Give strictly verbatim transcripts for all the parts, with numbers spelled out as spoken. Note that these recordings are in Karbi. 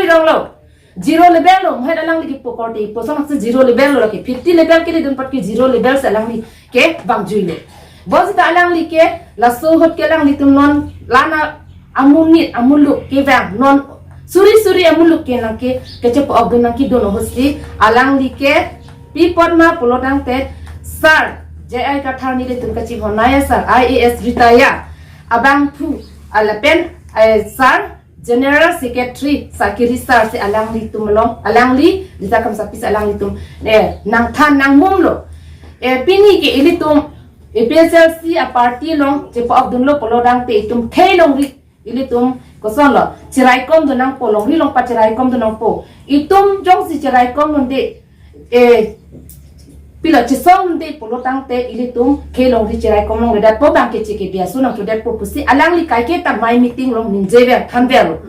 Rong lo. Zero level lo, muhet alangli ke pokor te, posong si zero level lo ke, fifty level ke ledun pat ke zero level si alangli ke bang jui lo. Bonsita alangli ke, laso ahut ke alanglitum non, lana amonit, amuluk ke bang, non suri suri amuluk ke nangke, kechepa-okdun nangkedun ahut si, alangli ke, pi apot ma pulo tangte, Sir J I Kathar nelitum kachinghon naya Sir, I A S retire, abangphu, lapen, eh, Sir, General Secretary, Sir Kiri Sir si alanglitum along, alangli, Rita Kramsapi si alanglitum, eh, nangthan nangmum lo. Eh, pini ke ilitum, A P H L C a party along, chepa-okdun lo pulo tangte itum khei longri, ilitum, koson lo, cheraikomdun nangpo, longri longpat cheraikomdun nangpo. Itum jongsi cheraikomdunde, eh, pilo chesongde pulo tangte ilitum khei longri cheraikom longledet po bang ke cheke biasu nangchedetpo pusi alangli kaike ta amei meeting along ningjever thanver.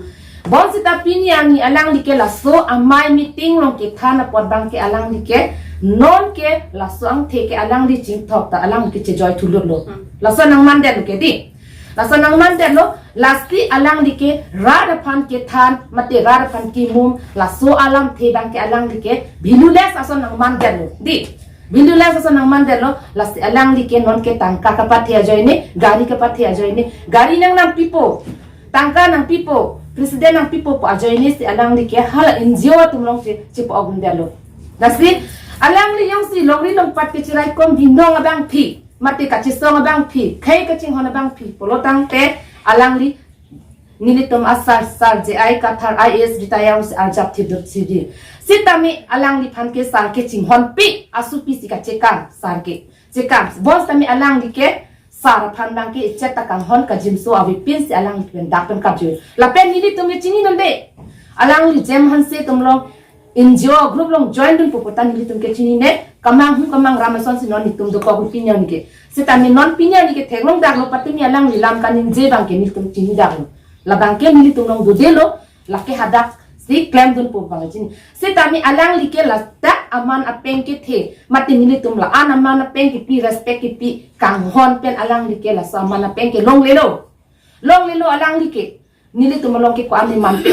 Bonsita pini arni alangli ke laso amei meeting along kethan apot bang ke alangli ke non ke laso angthe ke alangli chingthok ta alangli ke chejoi thulut lo. Hmm. Laso nangmandet lo ke di. Laso nangmandet lo, lasi alangli ke rat aphan kethan, mate rat aphan kemum, laso alamthe bang ke alangli ke valueless ason nangmandet lo. Di, valueless ason nangmandet lo, lasi alangli ke non ke tangka kapathe ajoine, gari kapathe ajoine, gari nangnangpipo, tangka nangpipo, president nangpipo pu ajoine si alangli ke hala N G O atum along che, chepa-okdundet lo. Lasi, alangli jongsi longri longpat ke cheraikom binong abangphi, mate kachesong abangphi, khei kachinghon abangphi pulo tangte alangli nelitum a Sir, Sir J I Kathar I A S retire si arjap thip dut si di. Sitame alangliphan ke Sir kechinghonpi, asupi si kachekang, Sir ke. Chekang, bonsitame alangli ke Sir aphan bang ke ichet ta kanghon kajimso avepin si alangli pen dak pen kapjui. Lapen nelitum ke chininonde. Alangli Jem Hanse atum along N G O group along join dunpo pu ta nelitum ke chinine, kamanghum kamangram ason si non nelitum dokok pini arni ke. Sitame non pini arni ke theklongdak lo patumi alangli lam kaningje bang ke nelitum chinidak lo. Labang ke nelitum along dodelo, lake hadak si klemdunpo bang chini. Sitame alangli ke ladak aman apeng kethe, mate nelitum la-an aman apeng kepi, respect kepi, kanghon pen alangli ke laso aman apeng ke longlelo. Longlelo alangli ke. Nelitum along ke ko-an ni man pe.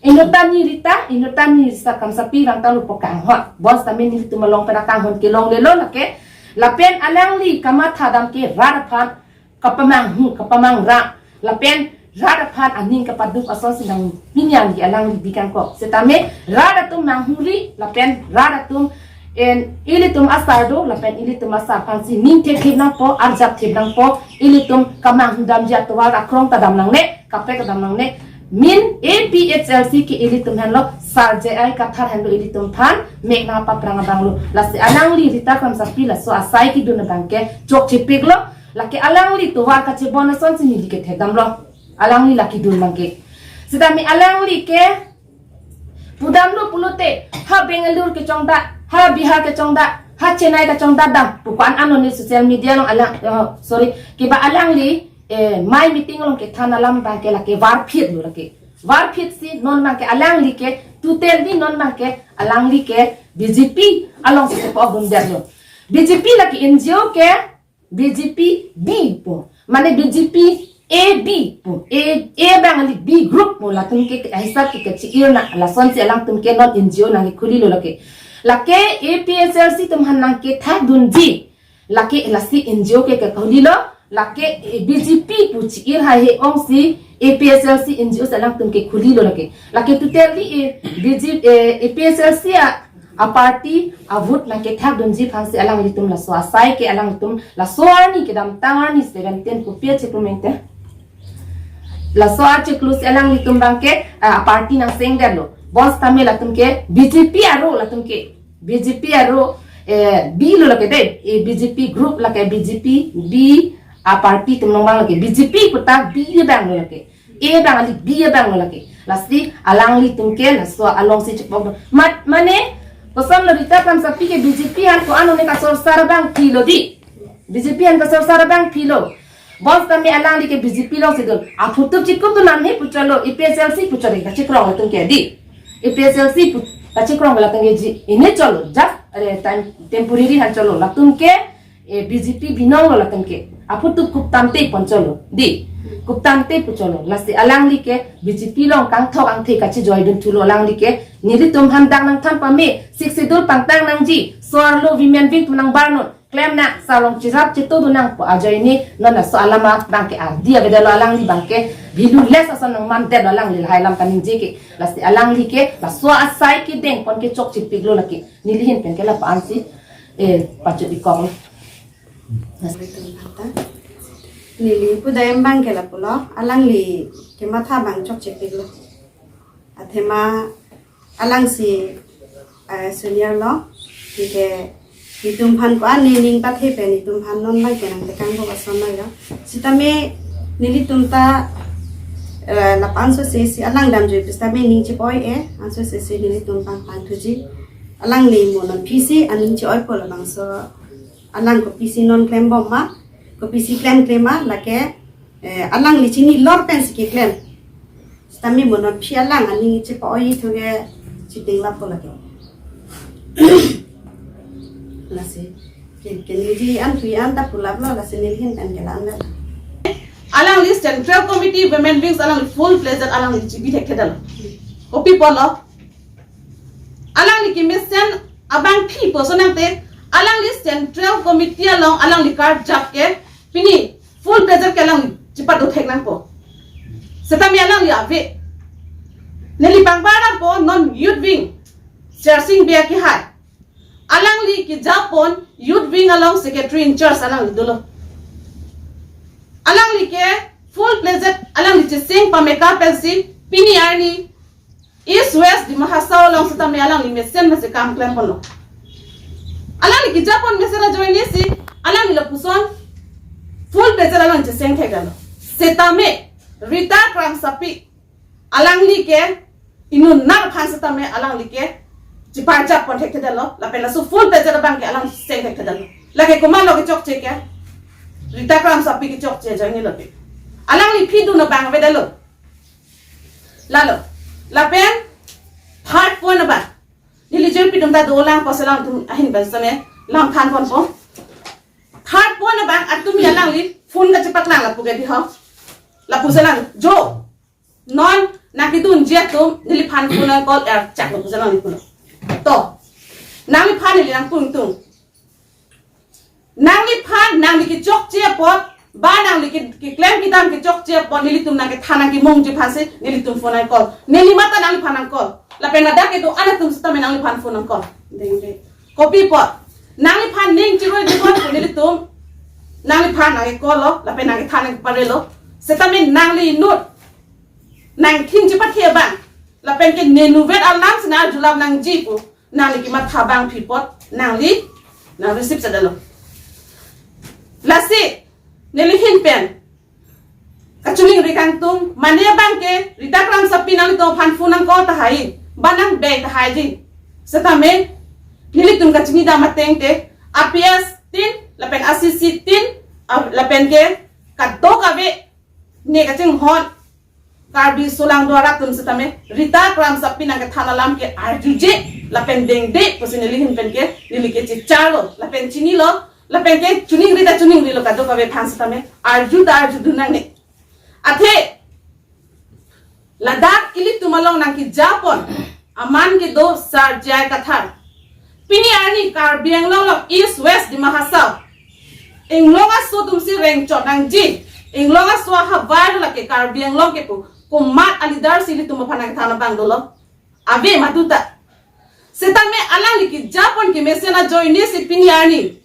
Inuttan ni Rita, inuttan ni Rita Kramsapi vang ta lupo kanghon. Bonsitame nelitum along pen akanghon ke longlelo lake. Lapen alangli kamatha dam ke rat aphan kapamanghu, kapamangra. Lapen rat aphan aning kapaduk ason si nang pini arni alangli bikangkok. Sitame rat atum manghuri, lapen rat atum en ilitum a Sir do, lapen ilitum a Sir aphan si ning thekthip nangpo, arjap thip nangpo, ilitum kamanghudamji atovar akrong ta dam nangne, kaprek ta dam nangne, min A P H L C ke ilitum henlo, Sir J I Kathar henlo ilitum aphan, mek nangpaprang abang lo. Lasi alangli Rita Kramsapi laso asai kedun abang ke chokchepik lo, lake alangli tovar kachebon ason si neli ke thekdam lo. Alangli lake dun abang ke. Sitame alangli ke pudamlo pulote, ha Bangalore kechongdak, ha Bihar kechongdak, ha Chennai kechongdak dam pu ko-an ano ni social media along alang, eh, sorry, keba alangli, eh, amei meeting along kethan alam bang ke lake varphit lo lake. Varphit si non bang ke alangli ke, total di non bang ke alangli ke B J P along si chepa-okdundet lo. B J P lake N G O ke B J P B po. Mane B J P A B po. A, A bang ali B group po. Latum ke hisap ke kachi-ir na. Lason si alangtum ke non N G O nangkekhuli lo lake. Lake A P H L C atum aphan nangkethak dunji. Lake lasi N G O ke kekhuli lo. Lake, eh, B J P pu chi-ir haihe ong si A P H L C N G O si alangtum kekhuli lo lake. Lake totally, eh, B J, eh, A P H L C a, a party a vote nangkethak dunji aphan si alanglitum laso asai ke alanglitum laso arni kedamtang arni seventeen kopi achiklo mengte. Laso achiklo si alanglitum bang ke, ah, party nangsengdet lo. Bonsitame latum ke B J P aro latum ke. B J P aro, eh, B lo lake de, eh, B J P group lake B J P B a party atum along bang lake. B J P pu ta B abang lo lake. A bang ali B abang lo lake. Lasi alanglitum ke laso along si chepok do. Mat, mane, koson lo Rita Kramsapi ke B J P aphan ko-an one kasorsar abangpi lo di. B J P aphan kasorsar abangpi lo. Bonsitame alangli ke B J P along si dun. Aphutup chikupdun nanghe pu cholo, A P H L C pu cholo, kachikrong latum ke di. A P H L C pu, kachikrong latum ke ji, ini cholo, just, eh, time, temporary aphan cholo. Latum ke, eh, B J P binong lo latum ke. Aphutup kup tangte pon cholo. Di. Kuptangte pu cholo, lasi alangli ke B J P along kangthok angthe kachijoidun thulo alangli ke, nelitum aphan dak nangthan pame, Sixth Schedule pangtang nangji, so-arlo women wing atum nangbarnon, klem nang, sarong chirap chitodun nangpo ajoine, non laso alam abang ke adi avedetlo alangli abang ke, valueless ason nangmandetlo alangli lahai alam kaningje ke, lasi alangli ke, laso asai kedeng pon ke chokchepiklo lake, neli ahin pen ke lapu-ansi, eh, pachot-ikok. Neli pudam abang ke lapulo, alangli kematha abang chokchepiklo. Athema alangsi, eh, senior lo, anke netum aphan ko-an nening pathe pen netum aphan non abang ke nangtekang bo ason lo ya. Sitame nelitum ta, eh, lapu-an sose si alang damjui pusitame ning chepoi-e, ansose si nelitum pangpang thuji. Alangli mo non aphi si aning che-oipo labangso. Alang kopisi non klembom ma, kopisi klemklem ma, lake, eh, alangli chinilor pensi keklem. Sitame mo non aphi alang aning chepa-oi thu ke chiding lapo lake. Lasi, ke, ke neli an tui an ta pulaplo, lasi neli ahin pen ke la-an lo. Alangli Central Committee Women Wings alangli full-fledged alangli chibi thekthedetlo. Kopi apotlo? Alangli kemesen abang aphi puson nangte, alangli Central Committee along alangli karjap ke, pini full-fledged ke alangli chipado thek nangpo. Sitame alangli ave. Neli pangbar nangpo non youth wing, Charsing Bey akehai. Alangli kejapon youth wing along secretary in charge alangli dolo. Alangli ke full-fledged alangli cheseng pameka pensi pini arni East West Dima Hasao along sitame alangli mesen mesen kam klemponlo. Alangli kejapon mesen ajoine si alangli lapuson full-fledged alangli cheseng thekdetlo. Sitame Rita Kramsapi alangli ke inut nar aphan sitame alangli ke chiparjap pon thekthedetlo, lapen laso full-fledged abang ke alangli cheseng thekthedetlo. Lake komatlo kechokche ke? Rita Kramsapi kechokche ajoine lo ke. Alangli aphi dun abang avedetlo. Lalo, lapen third point abang, neli jirpi atum ta dolang, pusi alangtum ahin pen sitame lam thanponpo. Third point abang, atumi alangli phone kachepaklang lapu ke dei ho. Lapusi alang, jo, non nangkedunji atum neliphan phone nang-call er chak lapusi alangli pulo. To, nangliphan neli nangpu ingtung. Nangliphan, nangli kechokche apot, ba nangli ke, keklem kedam kechokche apot, nelitum nangkethan nangkemungji aphansi nelitum phone nang-call. Neli mate nangliphan nang-call. Lapen ladak kedo-an atum sitame nangliphan phone nang-call. Dengde. Kopi apot? Nangliphan ning chiroi dikot pu nelitum nangliphan nangke-call lo, lapen nangkethan nangkeparelo. Sitame nangli inut nangthin chepathe abang, lapen ke nenuvet alam si nang-arjulam nangji pu nangli kematha abang aphi apot nangli nang-receive sedetlo. Lasi neli ahin pen kachiningri kangtung, mane abang ke Rita Kramsapi nanglitum aphan phone nang-call tahai, ba nang-bey tahai dei. Sitame nelitum kachinidam ateng te, a P S tin, lapen a C C tin, a, lapen ke kadokave ne kachinghon Karbi solangdo arat atum sitame Rita Kramsapi nangkethan alam ke arjuje lapen dengde pusi neli ahin pen ke neli ke chicharlo lapen chinilo lapen ke chiningri ta chiningrilo, kadokave aphan sitame arju ta arjudun nangne. Athe ladak ilitum along nangkejapon aman kedo Sir J I Kathar. Pini arni Karbi Anglong along East West Dima Hasao, inglong aso atumsi rengchot nangji, inglong aso ahavar lake Karbi Anglong ke pu komat a-leader si ilitum aphan nangthan abang dolo? Ave madu ta. Sitame alangli kejapon kemesen ajoine si pini arni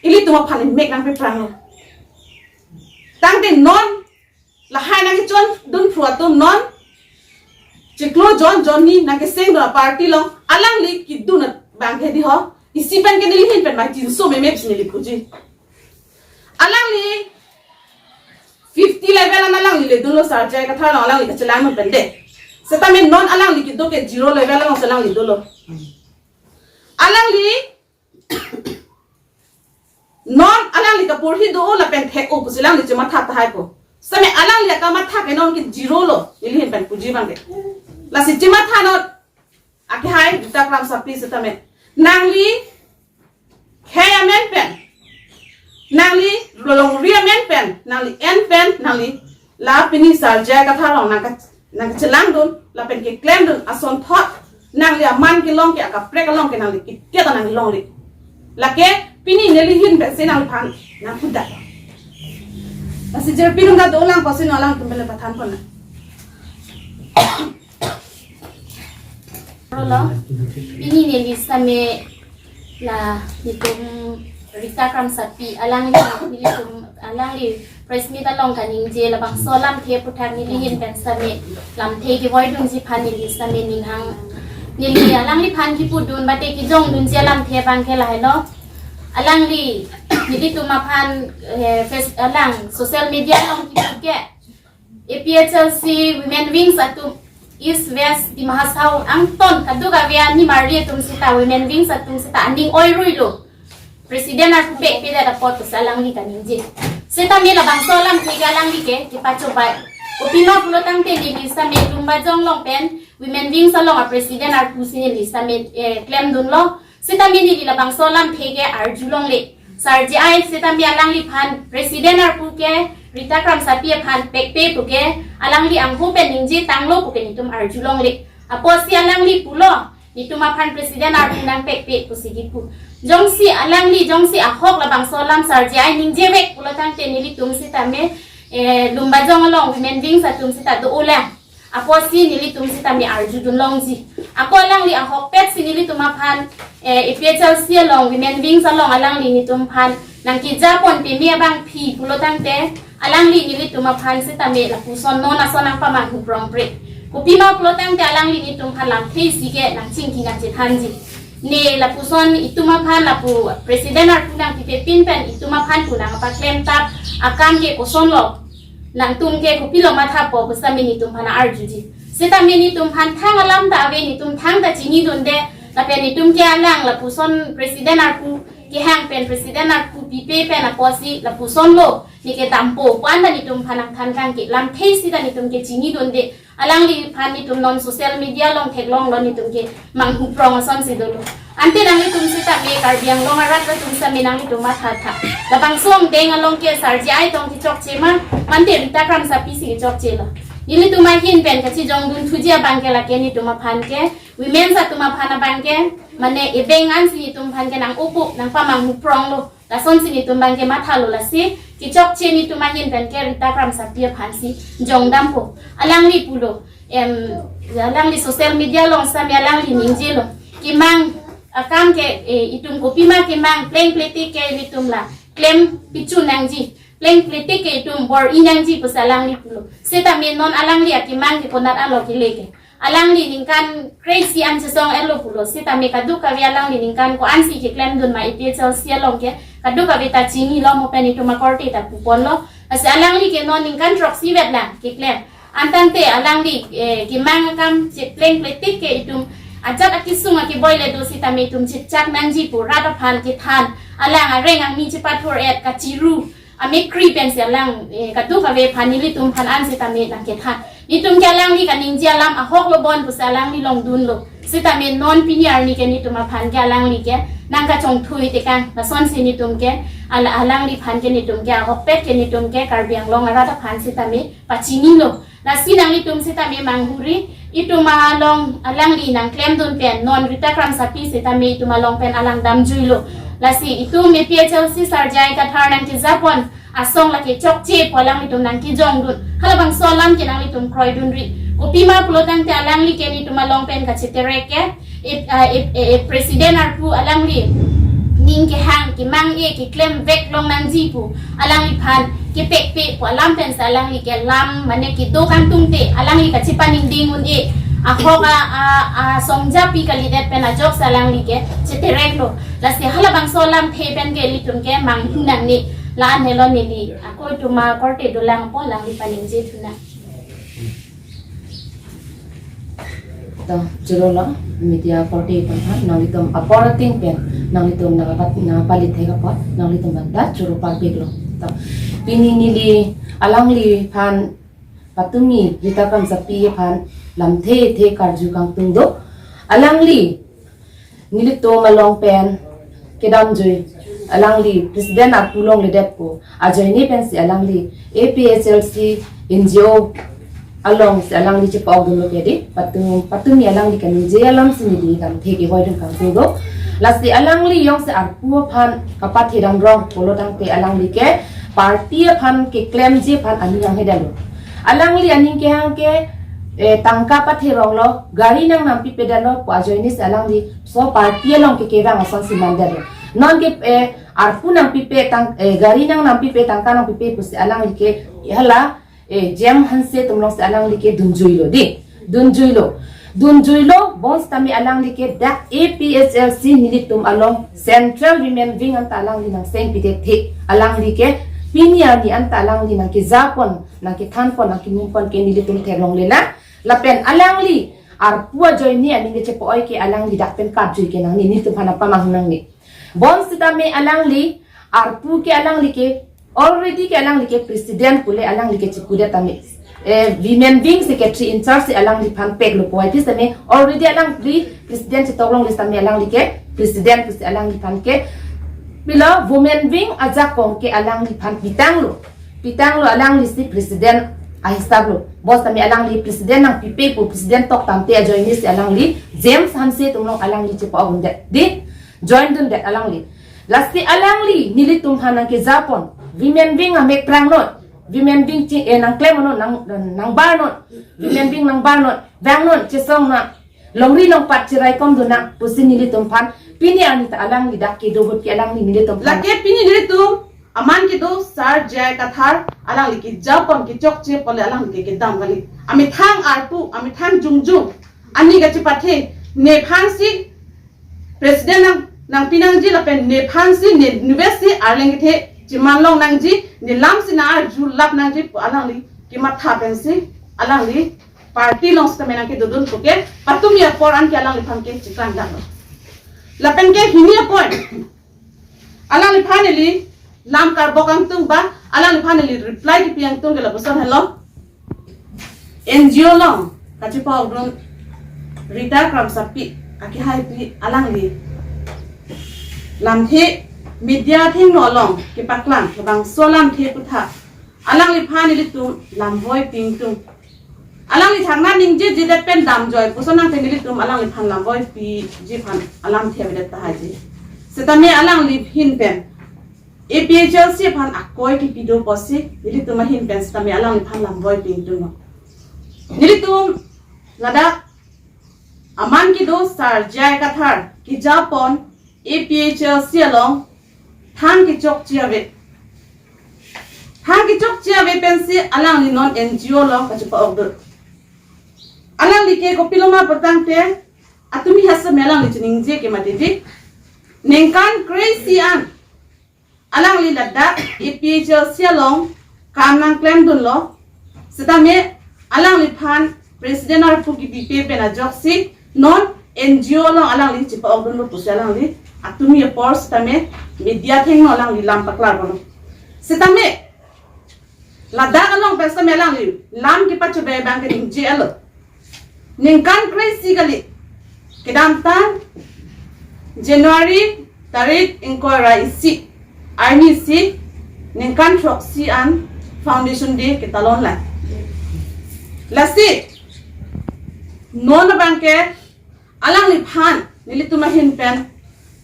ilitum aphan mek nangpepranglo. Tangte non lahai nangkechondun phru atum non chiklo jon jonni nangkesengdun a-party along alangli kedun abang ke dei ho. Isi pen ke neli ahin pen mai tinso meme pusi neli puji. Alangli fifty level an alangli ledunlo Sir J I Kathar along alangli kachelang pen de. Sitame non alangli kedo ke zero level alongsi alangli dolo. Alangli non alangli kaporhi do lapen thek-o pusi alangli chematha tahai ko. Sitame alangli akamatha ke non ke zero lo, neli ahin pen puji abang ke. Lasi chematha non akehai Rita Kramsapi sitame. Nangli khei amen pen, nangli longri amen pen, nangli en pen, nangli La pini Sar J I Kathar along nang ka, nang kachelangdun, lapen keklemdun asonthot, nangli aman kelong ke, akaprek along ke nangli ketiya ta nangli longle. Lake pini neli ahin pensi nangliphan nangpudak. Lasi jirpi nung ta dolang pusi non alangtum pen le pathan pon nang. Rolo, pini neli sitame la nitum Rita Kramsapi alangli, nelitum alangli press meet along kaningje labangso alamthe aphuthak neli ahin pen sitame lamthe kevoidunji aphan neli sitame ninghang, neli alangliphan kipudun mate kijongdunji alamthe abang ke lahelo. Alangli nelitum aphan, eh, face, alang social media along kipu ke A P H L C Women Wings atum East West Dima Hasao angton kadokave animarli atum sita Women Wings atum sita aning oiruilo. President arpu pekpedet apot pusi alangli kaningje. Sitame labangso alamthe ke alangli ke kepachobei. Kopima pulo tangte neli sitame Lumbajong along pen Women Wings along a president arpu si neli sitame, eh, klemdunlo. Sitame neli labangso alamthe ke arjulongle. Sar J I sitame alangliphan president arpu ke Rita Kramsapi aphan pekpe pu ke alangli angho pen ningje tanglo pu ke netum arjulongle. Apotsi alangli pulo, netum aphan president arpu nangpekpe pusi kipu. Jongsi alangli, jongsi ahok labangso alam Sar J I ningjevek pulo tangte nelitum sitame, eh, Lumbajong along Women Wings atum sita do-olang. Apotsi nelitum sitame arjudun longji. Ako alangli ahokpet si nelitum aphan, eh, A P H L C along, Women Wings along alangli netum aphan nangkejapon peme abang aphi pulo tangte, alangli nelitum aphan sitame lapuson non ason nangpamanghu prongpre. Kopima pulo tangte alangli netum aphan lamthe isi ke nangchingki nangchethanji. Ne lapuson itum aphan lapu president arpu nangpipepin pen itum aphan pu nangpaklemtap akam ke kosonlo. Nangtum ke kopilo mathapo pu sitame netum aphan arjuji. Sitame netum aphan thang alam ta ave, netum thang ta chinidunde, lapen netum ke alang lapuson president arpu kehang pen president arpu pipe pen apotsi lapusonlo, ne kedampo pu anta netum aphan nangthan kangke, lamthe isi ta netum ke chinidunde. Alangliphan netum non social media along theklonglo, netum kemanghu prong asonsi dolo. Ante nanglitum sitame Karbi Anglong arat atum sitame nanglitum mathatha. Labangso angdeng along ke Sar J I tong kechokche ma, mante Rita Kramsapi si kechokchelo. Nelitum ahin pen kachijongdunthuji abang ke lake netum aphan ke, women atum aphan abang ke, mane ebeng ansi netum aphan ke nang-opo, nangpamanghu pronglo. Lasonsi netum abang ke mathalo, lasi kechokche netum ahin pen ke Rita Kramsapi aphansi jongdampo. Alangli pulo, em, alangli social media along sitame alangli ningjelo. Kemang akam ke, eh, itum kopima kemang pleng pletik ke netum la klem pichun nangji. Pleng pletik ke itum bor-i nangji pusi alangli pulo. Sitame non alangli akemang ke konat alo kele ke. Alangli ningkan kre-isi an chesong-etlo pulo, sitame kadokave alangli ningkan ko-ansi keklemdun ma A P H L C along ke, kadokave ta chinilo mo pen itum akorte ta puponlo. Lasi alangli ke non ningkan throksi vet lang keklem. Antangte alangli, eh, kemang akam chepleng pletik ke itum ajat akesung akeboi le do sitame itum chechak nangji pu rat aphan kethan. Alang areng angmi chepathor-et kachiru amekri pensi alang, eh, kadokave aphan nelitum aphan an sitame nangkethan. Netum ke alangli kaningje alam ahoklo bon pusi alangli longdunlo. Sitame non pini arni ke netum aphan ke alangli ke nangkachongthui tekang. Lasonsi netum ke ala-, alangliphan ke netum ke ahokpet ke netum ke Karbi Anglong arat aphan sitame pachinilo. Lasi nanglitum sitame manghuri, itum along alangli nangklemdun pen, non Rita Kramsapi sitame itum along pen alang damjuilo. Lasi itum A P H L C Sar J I Kathar nangkejapon asong lake chokche pu alanglitum nangkejongdun. Halabangso alam ke nanglitum kroidunri. Kopima pulo tangte alangli ke netum along pen kacheterek ke, ip, ah, ip, eh, eh, president arpu alangli ning kehang kemang-e keklem vek long nangji pu alangliphan kepekpe pu alam pensi alangli ke lam mane kedo kangtungte alangli kachepaningding un-e ahok a, a, a songjapi kalidet pen ajoksi alangli ke chetereklo. Lasi halabangso alamthe pen ke ilitum ke manghu nangne, la-an helo neli ako itum akorte dolangpo, alangli paningje thunang. To, churolo, media korte atum aphan, nanglitum apor ating pen, nanglitum nangpat, nangpali thek apot, nanglitum aphan ta churu parpiklo. To, pini neli alangliphan patumi Rita Kramsapi aphan lamthe the karju kangtung do. Alangli nelitum along pen kedamjui Alangli president arpu longledet pu ajoine pensi alangli A P H L C N G O alongsi alangli chepa-okdunlo ke dei, patum, patumi alangli kaningje alamsi neli damthe kevoidun kangtung do. Lasi alangli jongsi arpu aphan kapathe damrong pulo tangte alangli ke party aphan keklemji aphan aning nanghedetlo. Alangli aning kehang ke, eh, tangka patheronglo, gari nangnampipe detlo pu ajoinesi alangli so party along ke kevang asonsi mandetlo. Non ke, eh, arpu nangpipe tang, eh, gari nangnampipe, tangka nangpipe pusi alangli ke hala, eh, James Hanse atum alongsi alangli ke dunjuilo dei. Dunjuilo. Dunjuilo, bonsitame alangli ke dak A P H L C nelitum along Central Women Wing anta alangli nangsengpi thekthe. Alangli ke pini arni anta alangli nangkejapon, nangkethanpon, nangkenimpon ke nelitum theklonglelang. Lapen alangli arpu ajoine aning kechepa-oi ke alangli dak pen katjui ke nangne, nelitum aphan apamang nangne. Bonsitame alangli arpu ke alangli ke already ke alangli ke president pule alangli ke chipudet tame, eh, Women Wing secretary in charge si alangliphan peklo puvoiphit tame already alangli president chetoklongle tame alangli ke president pusi alangliphan ke pilo Women Wing ajakong ke alangliphan pitanglo. Pitanglo, alanglisi president ahisaplo. Bonsitame alangli president nangpipe pu president tok tangte ajoinesi alangli James Hanse atum along alangli chepa-okdundet dei, joindundet alangli. Lasi alangli nelitum aphan nangkejapon, Women Wing amek prangnon, Women Wing ching, eh, nangklemnon, nang, nangbarnon, Women Wing nangbarnon, vangnon, chesongnon, longri longpat cheraikomdunnon pusi nelitum aphan pini arni ta alangli dak kedo ahut ke alangli nelitum aphan. Lake pini nelitum aman kedo Sar J I Kathar alangli kejapon kechokche pule alangli ke kedam kali. Amethang arpu, amethang jongjong aning kachepathe, nephansi president nang, nangpinangji lapen nephansi ne nivesi arleng kethe chemanlong nangji, nelamsi nang-arjulap nangji pu alangli kematha pensi alangli party along sitame nangkedodun puke patumi apor anke alangliphan ke chikrang damlo. Lapen ke hini apor alangliphan neli lam karbok angtung ba alangliphan neli reply kipi angtung ke lapuson henlo. N G O along kachepa-okdun Rita Kramsapi akehaipi alangli lamthe media athengno along kepaklang labangso alamthe aphuthak alangliphan nelitum lamvoipi ingtung. Alangli thangnath ningjejedet pen damjoi puson nangte nelitum alangliphan lamvoipiji aphan alamthe avedet tahai ji. Sitame alangli ahin pen A P H L C aphan akoi kipi do pusi nelitum ahin pen sitame alangliphan lamvoipi ingtunglo. Nelitum ladak aman kedo Sar J I Kathar kejapon A P H L C along thang kechokche ave. Thang kechokche ave pensi alangli non N G O along kachepa-okdun. Alangli ke kopiloma pu tangte atumi hasa me alangli chiningje ke mati dei. Ningkan kre-isi an alangli ladak A P H L C along kam nangklemdunlo. Sitame alangliphan president arpu kipipe pen ajoksi non N G O along alangli chepa-okdunlo pusi alangli atumi apor sitame media athengno alangli lam paklarlo. Sitame ladak along pen sitame alangli lam kepachobei abang ke ningje-etlo. Ningkan kre-isi kali, kedamtang January tarik ingkoi ra isi arnisi ningkan throksi an Foundation Day ketalon lang. Lasi non abang ke alangliphan nelitum ahin pen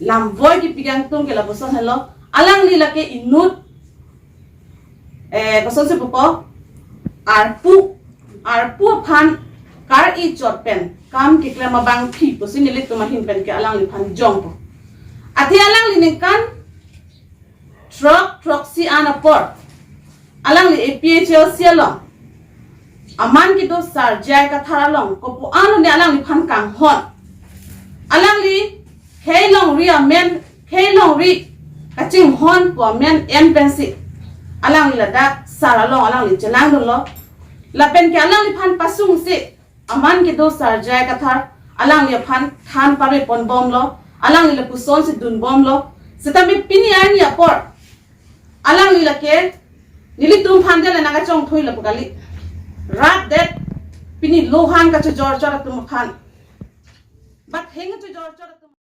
lamvoi kipi kangtung ke lapuson helo. Alangli lake inut, eh, kosonsi pupo, arpu, arpu aphan kar-i chot pen kam keklem abangpi pusi nelitum ahin pen ke alangliphan jongpo. Athe alangli ningkan throk throksi an apor alangli A P H L C along aman kedo Sar J I Kathar along kopu arlo ne alangliphan kanghon. Alangli khei longri amen, khei longri kachinghon pu amen en pensi alangli ladak sar along alangli chelangdunlo. Lapen ke alangliphan pasungsi aman kedo Sar J I Kathar alangli aphan than pareponbomlo, alangli lapusonsi dunbomlo. Sitame pini arni apor alangli lake nelitum aphan dela nangkachongthui lapu kali. Rat det pini lohan kachojor chor atum aphan, batheng kachojor chor